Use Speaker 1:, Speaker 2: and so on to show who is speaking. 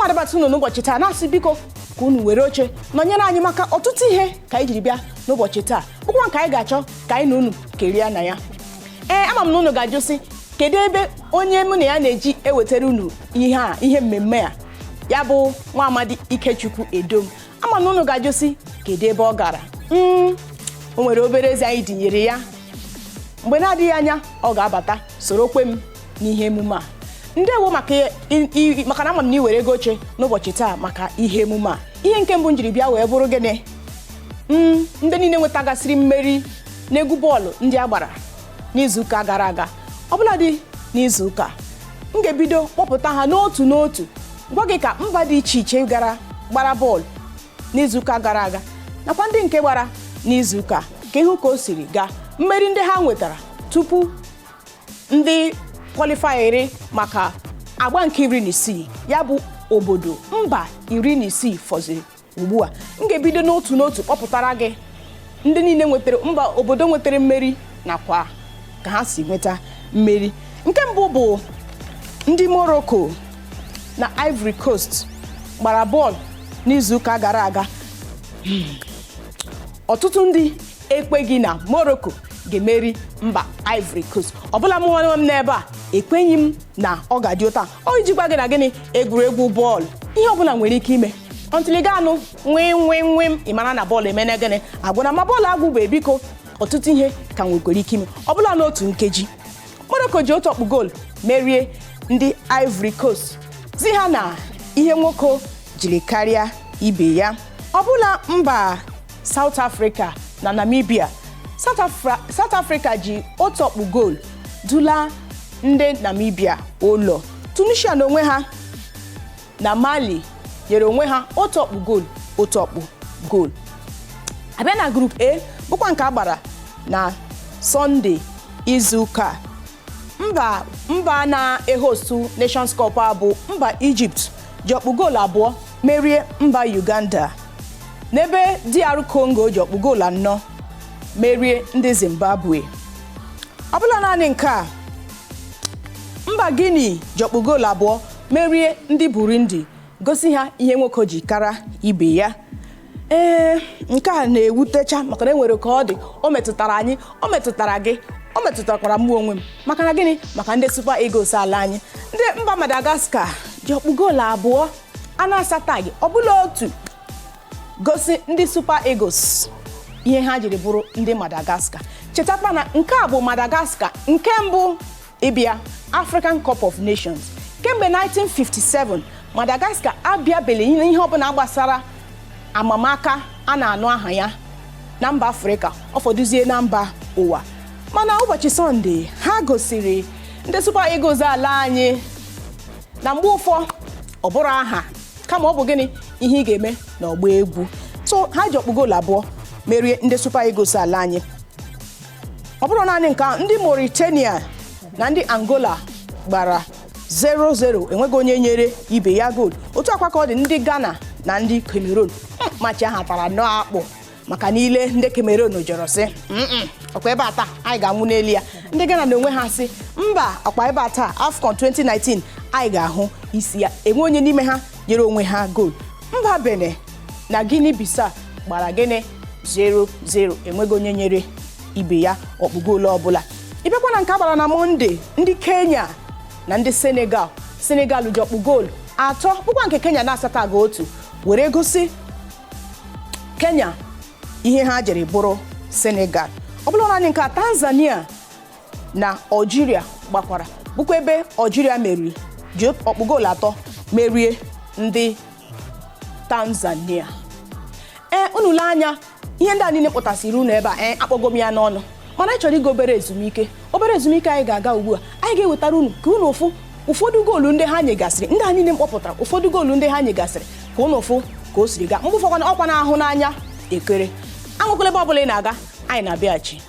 Speaker 1: Ana m adabata unu n'ụbọchị taa, na-asị biko ka unu were oche nọnyere anyị maka ọtụtụ ihe ka anyị jiri bịa n'ụbọchị taa, bụkwa nke anyị ga-achọ ka anyị na unu kerie na ya. Ee, ama m na unu ga-ajụ sị, kedu ebe onye mụ na ya na-eji ewetara unu ihe a, ihe mmemme a, ya bụ nwa amadi Ikechukwu Edom? Ama m na unu ga-ajụ sị, kedu ebe ọ gara? O nwere obere eze anyị tinyere ya. Mgbe na-adịghị anya ọ ga-abata soro kwe m n'ihe emume a. Ndewo maka na ama m na ị were ego oche n'ụbọchị taa maka ihe emume a. Ihe nke mbụ m jiri bịa wee bụrụ gịnị? Ndị niile nwetagasịrị mmeri n'egwu bọọlụ ndị a gbara n'izuụka gara aga, ọbụladị n'izuụka, m ga-ebido kpọpụta ha n'otu n'otu, gwa gị ka mba dị iche iche gara gbara bọọlụ n'izuụka gara aga nakwa ndị nke gbara n'izuụka, ka ịhụ ka o siri gaa, mmeri ndị ha nwetara tupu ndị qualifyịrị maka agba nke 16, ya bụ obodo mba 16 fọziri ugbu a. M ga-ebido n'otu n'otu kpọpụtara gị ndị niile nwetara, mba obodo nwetara mmeri nakwa ka ha si nweta mmeri. Nke mbụ bụ ndị Morocco na Ivory Coast gbara bọọlụ n'izuụka gara aga. Ọtụtụ ndị ekweghị na Morocco ga-emeri mba Ivory Coast. Ọbụla m nwanne m n'ebe a, ekweghị m na ọ ga-adị ụta ọ iji gwa gị na gịnị, egwuregwu bọọlụ, ihe ọbụla nwere ike ime until ị ga-anụ nwee nwee nwee m, ị mara na bọọlụ emene gịnị, agwụna. Ma bọọlụ agwụ bụ, biko, ọtụtụ ihe ka nwekwara ike ime ọbụla n'otu nkeji. Morocco ji otu ọkpụ goolu merie ndị Ivory Coast, zi ha na ihe nwoke jiri karịa ibe ya. Ọbụla mba South Africa na Namibia, South Africa ji otu ọkpụ goolu dula ndị Namibia ụlọ. Tunisia na onwe ha na Mali nyere onwe ha otu ọkpụ goolu, otu ọkpụ goolu. Abịa na Group A, bụkwa nke a gbara na Sọnde izuụka a, mba na-ehostu Nations Cup a bụ mba Egypt ji ọkpụ goolu 2 merie mba Uganda, n'ebe DR Congo ji ọkpụ goolu 4 merie ndị Zimbabwe. Ọ bụla naanị nke a, mba Guinea ji ọkpụ goolu 2 merie ndị Burundi, gosi ha ihe nwoke ji kara ibe ya. Ee, nke a na-ewutecha maka na enwere ka ọ dị, o metụtara anyị, o metụtara gị, o metụtakwara mụ onwe m. Maka na gịnị? Maka ndị Super Eagles ala anyị. Ndị mba Madagascar ji ọkpụ goolu 2 a na-asataghị ọbụla otu gosi ndị Super Eagles ihe ha jiri bụrụ ndị Madagascar. Chetakwa na nke a bụ Madagascar nke mbụ ịbịa African Cup of Nations kemgbe 1957. Madagascar abịabeghị ihe ọbụla gbasara amamaka a na-anụ aha ya na mba Afrịka, ọ fọdụzie na mba ụwa. Mana ụbọchị Sọnde, ha gosiri ndị Super Eagles ala anyị na mgbe ụfọ ọ bụrụ aha, kama ọ bụ gịnị, ihe ị ga-eme n'ọgba egwu. So ha ji ọkpụ goolu 2 merie ndị Super Eagles ala anyị. Ọ bụrụ naanị nke ahụ, ndị Mauritania na ndị Angola gbara 0-0, enweghị onye nyere ibe ya goolu. Otu akwa ka ọ dị ndị Ghana na ndị Cameroon. Match ahụ tara nnọọ akpụ maka niile ndị Cameroon jụrụ sị, "Ọkwa ebe a taa anyị ga-anwụ n'elu ya." Ndị Ghana na onwe ha sị, "Mba, ọkwa ebe a taa, AFCON 2019, anyị ga-ahụ isi ya." Enwe onye n'ime ha nyere onwe ha goolu. Mba Benin na Guinea Bissau gbara gịnị? 0-0, enweghị onye nyere ibe ya ọkpụ goolu ọbụla. Ịbịakwa na nke agbara na Mọnde, ndị Kenya na ndị Senegal, Senegal ji ọkpụ goolu 3, bụkwa nke Kenya na-asatọ aga otu, were gosi Kenya ihe ha jiri bụrụ Senegal. Ọ bụla naanị nke a, Tanzania na Algeria gbakwara, bụkwa ebe Algeria meriri, ji ọkpụ goolu 3 merie ndị Tanzania. Ee, unu lee anya ihe ndị a niile kpụtasịrị unu ebe a. Ee, akpọgo m ya n'ọnụ, mana anyị chọrọ ịga obere ezumike. Obere ezumike anyị ga-aga ugbu a, anyị ga-ewetara unu ka unu ụfụ ụfọdụ goolu ndị ha nyegasịrị, ndị a niile mkpọpụtara, ụfọdụ goolu ndị ha nyegasịrị, ka unu ụfụ ka o siri gaa. Mgbe ụfọdụ ọkwa na-ahụ n'anya ekere aṅụkwala. Ebe ọbụla ị na-aga, anyị na-abịaghachi.